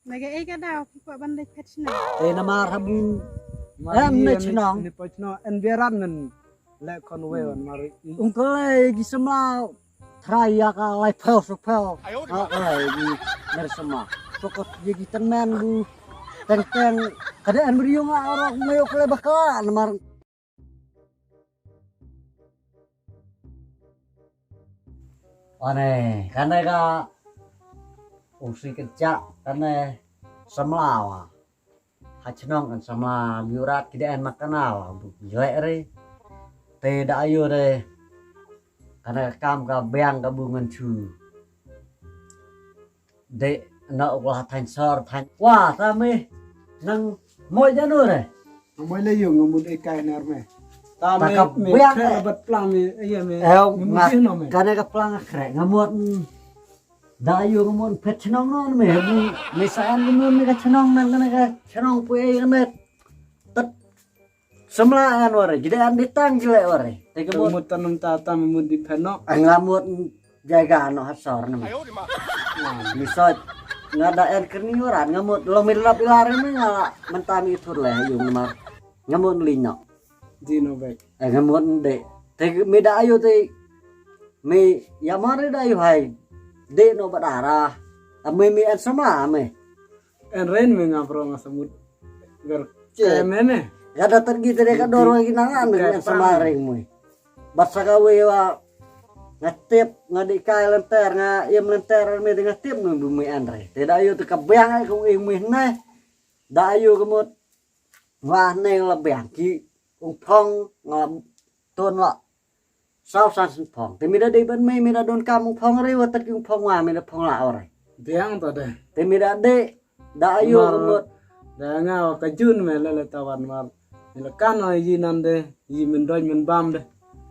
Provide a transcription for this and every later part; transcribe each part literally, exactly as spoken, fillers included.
Lagi ei ka daw ki kwah ban leit phet shnong. Te namar habu em ne chnong. Ni phet shnong environment le kon we wan mari. Ung kole gi samla trai ya ka lai phew so phew. Ha kole gi ner samla. Sokot ye gi tengmen bu teng teng kada en meriung a orok meo kole baka namar Ane, kane ka usi kejak kane samla wa. Ha chnong kan samla biurat kida en makanal bu jlek re. Te da ayu re. Kane ka kam ka biang ka bu ngan chu. De na u la thain sor thain. Wa ta me nang moi janu re. Moi le yung ngamut e kai nar me. Ta me ka biang kre bat plang me iya me. Eh, ngamut no me. Kane ka plang kre ngamut. Da yu ngamut phet chnong no me. Me sa an ngamut me ka chnong nan kane ka chnong pu e me. Tat samla an ware jide an di tang jile ware. Te ngamut tanam ta ta ngamut di phet no. Ai ngamut jaiga no ha sor ne. Misoj nga da en kerni oran ngamut long mi lap ilar ne nga menta mi thur le yung namar ngamut lino. Dino bek. Eh ngamut de. Te mi da ayu te mi yamar da ayu hai de no badara. Ami mi en sama ami. En ren me nga pro nga samut. Ber kene ne. Ga da tergi te ka dor wa ginangan mi en sama ring mui. Basa ka we wa ngatip nga di kai lenter nga im lenter me di ngatip nu bu mi andre. Te da ayu te ka biang ai ku ing mi ne. Da ayu ka mut wa ne la biang ki ung phong nga ton la. Sau san sin phong. Te mi da de ban me mi da don kam ung phong re wa tat ki ung phong wa mi da phong la ore. Biang ta de. Te mi da de da ayu ka mut. Da nga wa ka jun me le le tawan mar. Ni la kan wa yi nan de yi min doj min bam de.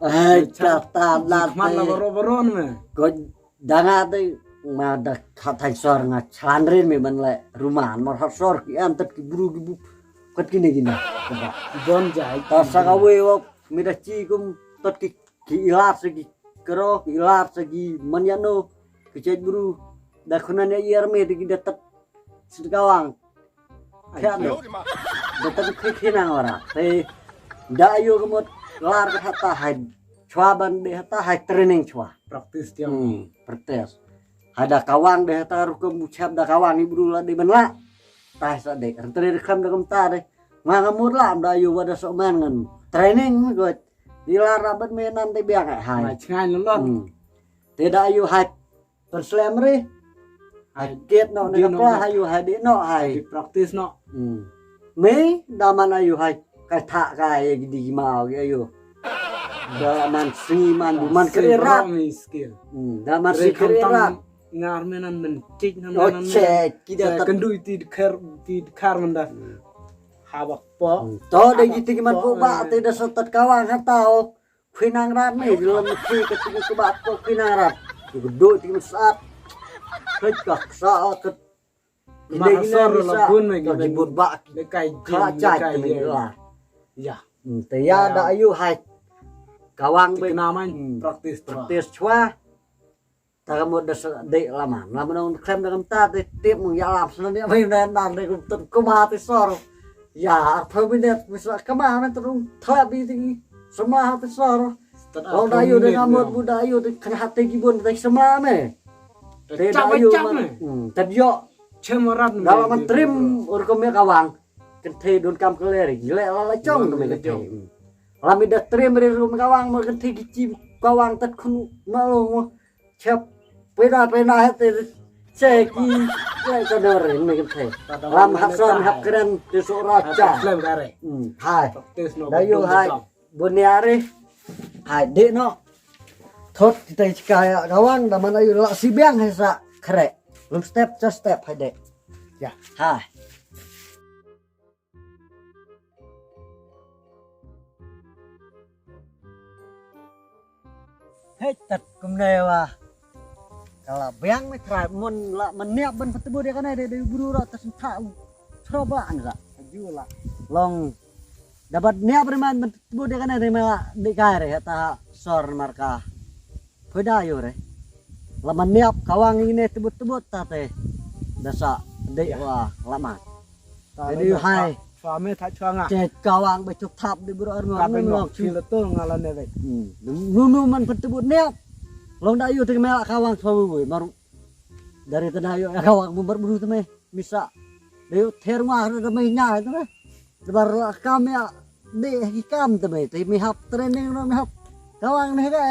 Ai ka ta la khmat la baro baro me. Ko da nga de ma da kha thai sor nga chan rin me man le ruman mar har sor ki an tat ki bru ki bu kat ki ne ki ne. Bon jai ta sa ka we wa mi da chi kum tat ki ki ilar sa ki kro ki ilar sa ki man ya no ki chet bru da khunan ya yer me de ki da tat sit ka wang. Kya do da tat ki ki nang ora te da ayu ka mut lar ka hata hai chwa ban de hata hai training chwa. Practice tiang. Hmm, practice. Hada kawang de hata rukum bu chap da kawang i bru la de ban la. Tai sa de kan training kam da kam ta de. Nga nga mut la da ayu wa da so man ngan training mi ko. Di la rabat me nan de biang hai. Mai chngai lon. Hmm. Te da ayu hai. Translate ri. Hai kit no ne ka pla ayu hai di no hai. Di practice no. Hmm. Me da man ayu hai. Kai tha kai di ma ayu. Da man sni man bu man kri rat. Hmm. Da man sni kri rat. Ngar me nan men tik nan. Oh, nan cek ki da tat kendui ti kher ti khar man da. Hawak po. Hmm. To de ki ti man ko ba te da so tat kawang ha tao. Khuinang rat me lom ki ka ti ko ba ko khuinang rat. Ki do ti man sat. Khet ka sa ka. Ma sor la bun me ki bun ba ki. Le kai jin le kai jin. Ya. Hmm, te ya da ayu hai. Kawang be. Kena man practice tu. Practice chwa. Ta ka mut da sa de laman. Laman ong klem da kam ta te tip mung ya lam sna ne mai na na de kum tun kuma te sor. Ya, ar pha minit misa kama na tu tha bi ti sama ha te sor. Lo da yu de ngamut bu da yu de kan ha te ki bun te sama me. Te da yu man. Hmm, te yo. Chem rat. Da laman trim ur ko me kawang. Kan te don kam keleri. Le la la chong me kan te. Lami da trim re rum kawang mo kan te ki chi kawang tat khun ma lo. Chep peda pena hete che ki le ka dor me ke the. Lam hap son hap kren te so ra cha. Klem kare. Hmm, hai. Da yu hai. Bunia re. Hai de no. Thot kita chika ya kawang da man ayu la si biang hai sa kre. Lum step cha step hai de. Ya, hai. Hei tat kumne wa. Kala biang me trai mun la meniap ban petebur ya kane de de buru ra tas tha u. Troba an la. Aju la. Long dapat niap re man ban petebur ya kane de me la de kai re ta sor marka. Phoida yo re. La meniap kawang ine tebut tebut ta te. Dasa Dei wa lama. Jadi hai. Suami tak chuanga. Cek kawang becup tap di bro arno. Kami ngok cil tu ngala ne dei. Hmm. Nunu man petebut niap. Long da yu teng mela kawang suami bui maru. Dari tena yu kawang bumbar bru teme misa. Dei ther ngah da me nya teme. Lebar kam ya dei hi kam teme te mi hap training no mi hap. Kawang ne ka.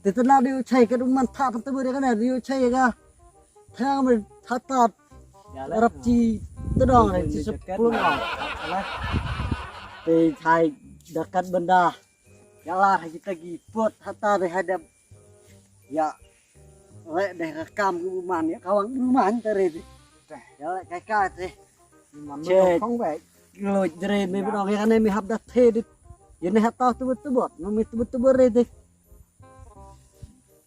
Te tena dei chai ka dum man tap petebut ka ne dei chai ka. Thang me thatat. Rap chi tedong re chi sepuluh. Te chai dakat benda. Ya lah kita gi put hata de hadap. Ya. Re de rekam ku man ya kawang man tare de. Ya le kai kai te. Man Cek. Kong baik. Lo jere me bidong ya ne me hap da the de. Ya ne hata tu tu bot. No me tu tu re de.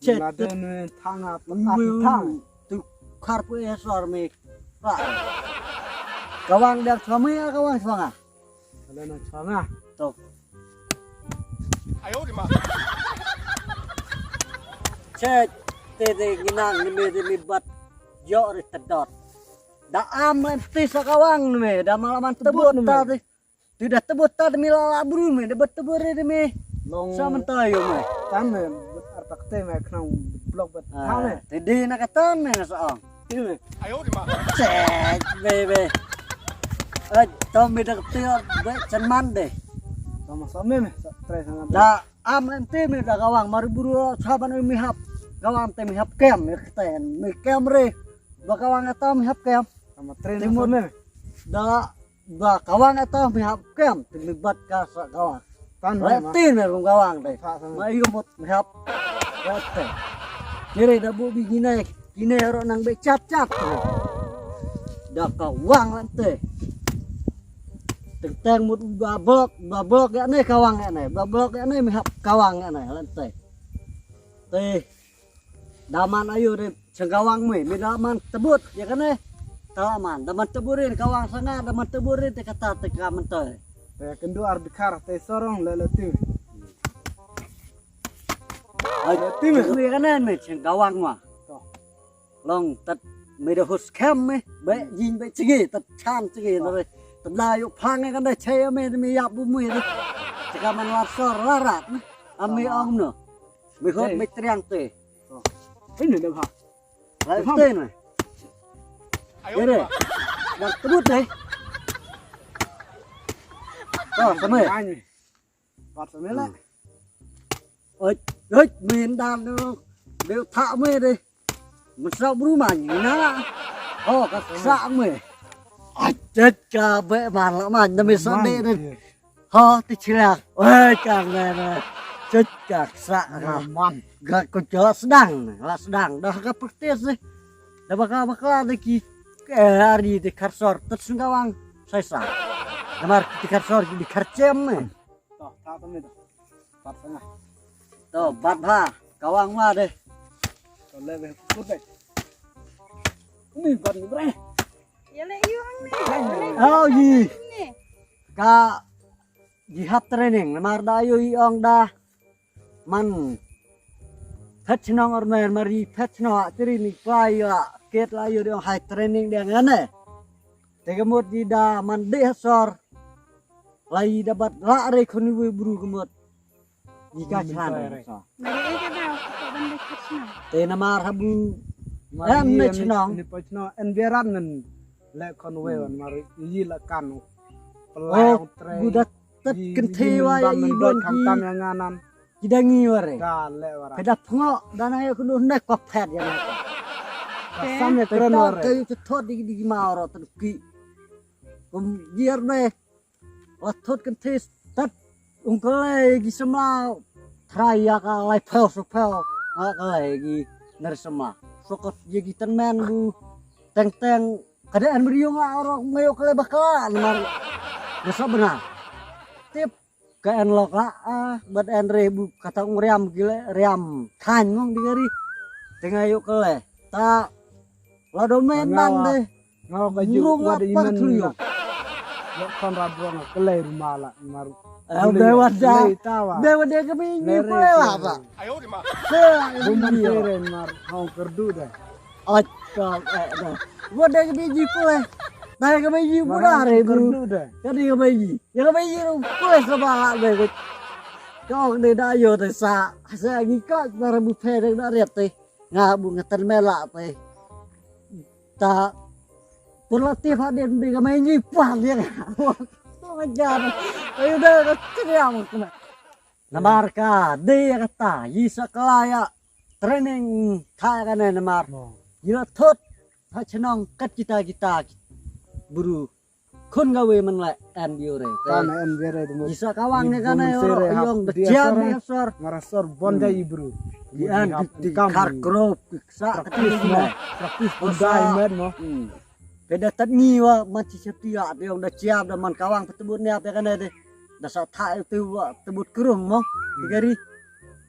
Chet. Lada ne thang a petat thang. Tu khar pu ya sor me. Kawang dak suami ya kawang suanga. Lada ne thang a. Tu. Chet. Te te nginang ni me te me bat. Yo ri tedot. Da am em ti sa kawang ni me da malaman tebut ta te. Tu da tebut ta demi lala bru me da bet tebut re demi. Long. Sa mentai yo me. Tan me bet artak te me khnang blok bet. Ah, tang me. Te de na katan me na sa ong. Te me. Cek bebe. Eh, tom me da kete be cenman de. Sama sama me sa trai sama. Da am em te me da kawang mari bru sa ban me hap. Kawang te me hap kem me keten me kem re. Ba kawang atam me hap kem. Sama trai sama me. Da ba kawang ata me hap kem te me bat ka sa kawang. Tan me ma. Tin me rum kawang te. Ma yu mut me hap. Te kire da bu bi gine gine ro nang be chat chat. Da kawang lan te. Teng teng mut ba blok ba blok ya ne kawang ya ne ba blok ya ne me hap kawang ya ne lan te. Te. Daman ayu de sengkawang me me daman tebut ya kane. Daman daman tebut rin kawang sanga daman tebut rin te kata te ka mentai. Te kendu ar dikar te sorong lele tu. Ai tu me kane me sengkawang ma. Long tat me de hus kem me be jing be chigi tat chan chigi no. Tat la yu phang kane che me me yap bu me. Te ka man war sor larat me. Ami ong no. Me hot me triang te. Ini dah ha. Lai te na. Ini. Dah tebut deh. Oh, sama. Bat sama lah. Oi, oi, main dan tu. Dia tak main deh. Mesra berumah ni na. Oh, ka sa main. Acet ka be man la man demi sande deh. Ha ti chilak. Wei kang ne ne. Chut ka sa ka. Man. Ga ko jala sedang ne. La sedang dah ka praktis ne. Dah baka baka de ki eh, ari de karsor tet sengkawang. Sai sa. Namar ki karsor ki di karcem ne. To, ta to me to. Bat sanga. To, bat ha. Kawang ma de. To le be kur de. Ni bat ni bre. Ya le yu ang ni. Oh yi. Ni. Ka Ji hap training namar da ayu i ong da man phet chnong or mer mari phet chnong a tiri ni klai la ket la ayu de ong hai training de ngane. Te ka mut ji da man de hasor la i da bat la re khoni wi bru ka mut. Ji ka chlan re so. Mari e ka da ko ban de phet chnong. Te namar habu em ne chnong. Ni phet chnong en berat ngan le khon we wan mari i la kan. Pelai ong trei. Gu da Tat kynthei wa ya i blon ki. Ki da ngi wa re. Ka da pngo da na ya kunu ne ko phet ya na. Ka sam ya kren wa re. Ka yu thot di di ma ro tan ki. Kum jiar ne. Wa thot kynthei tat ungkle gi sama. Trai ya ka lai phau so phau. Ka lai gi ner sama. So ko ye gi tan men bu. Teng teng Ka dei en mriung a oro mayo kle baka namar. Basa bna. Tip ka en lok la a bad en re bu kata ung riam gile riam than ngong di gari. Tenga yo kle. Ta la do men nan de. Ngau ka ju wa de imen. Yok kon ra buang kle rumala maru. Au de wada. De wada kami ni kle la ba. Bumban tere mar hong kerdu de. Ach. Kong eh dah. Wat dei ka biji pule. Dei ka biji pule re bu. Ka dei ka biji. Ya ka biji pule sa ba la be. Kong dei da yo te sa. Sa ngi ka na bu phe dei da riat te. Nga bu nga tan me la te. Ta pula ti pha den dei ka biji pule ya. Kong ajar. Ayo dah ka kria mo kena. Namar ka dei ya kata yi sa kala ya training ka ya kane namar yi la thot ha chnong kat kita kita bru khun ga we man la en biore. Kan en biore tu. Yi sa kawang ya kane oro yong da chiam ya sor. Ngara sor bon da yi bru. Yi an di kar krop sa kati mo. Practice bun dai met mo. Peda tat ngi wa man chi chati ya de ong da chiam da man kawang petebut ne apa kane de. Da sa tha itu wa tebut krum mo. Tiga ri.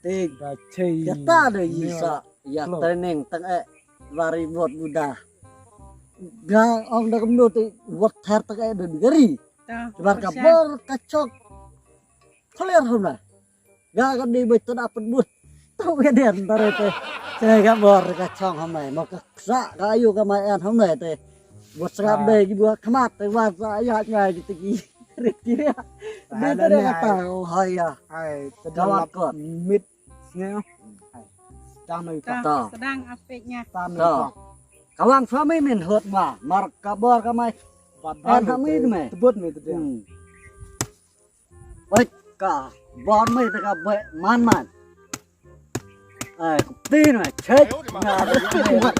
Te da chei ya ta de yi sa ya training tang eh lari bot buda. Ga ong da kemno te wat thar tang eh de tiga ri. Bar ka bor ka chok. Khaler hum na. Ga ka dei ba ta da pynbut. Tau ka den ta re te. Te ka bor ka chong hom nai. Mo ka sa ka ayu ka mai an hom nai te. Bot sngap dei ki bua khmat te wa sa ya nya ki te ki. Rit ki ria. Dei te ka ta o ha ya. Ai, te ka wa kot. Mit. Snge. Ai. Tang noi ka. Ta. Sedang apik nya. Tang noi ka. Kawang suami min hot ma. Mar ka bor ka mai. An ha mi te mai. Tebut mi te dia. Wait ka bor mai te ka bai man man. Ai kupti na chek. Na kupti man.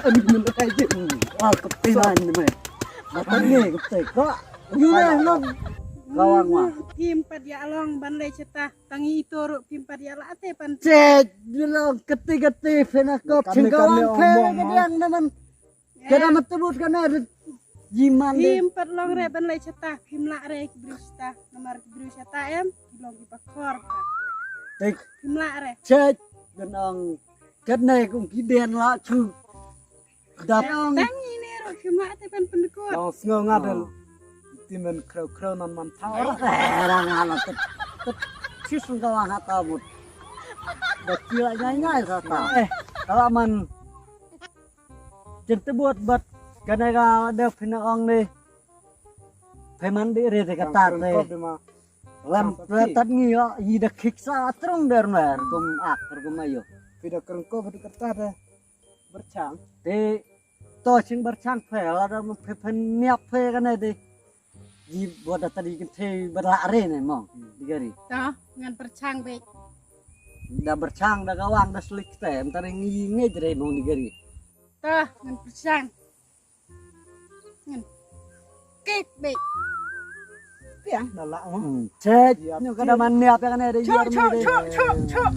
Ai kupti man mai. Mata ni kupti ka. Yu na no. Kawang ma. Phim pat ya long ban lei cheta. Tangi ito ru phim pat ya la te pan. Chek. Yu long keti keti pena kop chingkawang phe ka diang na man. Kada matebut kana rit jiman de. Phim pat long re ban lei chata phim la re ki bru chata namar ki bru chata em ki long ki pakor ka. Tik. Phim la re. Chek dan ong kat nai kong ki den la chu. Da ong. Tang ini ro phim la te pan pendekut. Ong sngo ngadel. Ti men krau krau nan man thau. Ra nga la tet tet. Sis ngi ka wa ha ta mut. Da kila nyai nyai sa ta. Eh, kala man Jen te buat bat kane ka de phin ong ne. Phe man de re de ka tat de. Lam tat ngi yo yi de khik sa trong der mer kum ak kum ayo. Phi de krong ko phi de ka tat de. Berchang. Te to ching berchang phe la de phe phe niap phe kane de. Ji buat da tadi kenthe berlak re ne mong di gari. Ta ngan berchang be. Da berchang da kawang da slik te antara ngi ngi jere mong di gari. Ta ngan pyrshang. Ngan kek bek. Piang da la mo. Cek nyu kada man ne apa kan ada yer me de. Chok chok chok chok.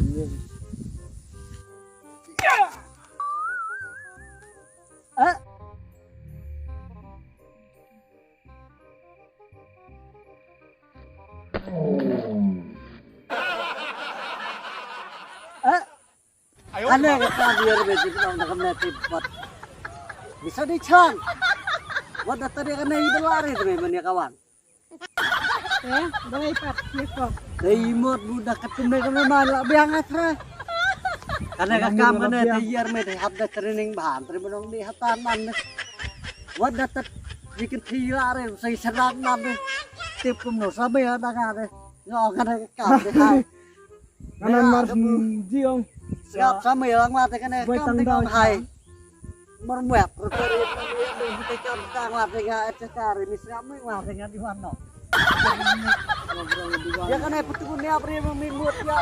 Eh. Eh. Ane ka ta biar be jin nong da kam ne ti pat. Bisa di chan. Wat da tadi kan ne i belari tu me mania kawan. Eh, belai pat ye ko. Dei mot budak ketum dei kan ma la biang atra. Kane ka kam kane te yer me te hap da training ban training nong di hatan man. Wat da tat di ken ti la re sai serang nan. Tip kum no sabe da ka re. Ngo kane ka kam de hai. Kanan mar jiong. Siap sama ya lang mate kane kam de ngong hai. Mar muat ruperi mami ya de kita kam tang mate nga et cetera ni siap mi mate nga di wano. Ya kane petu ni apa ya mami muat ya.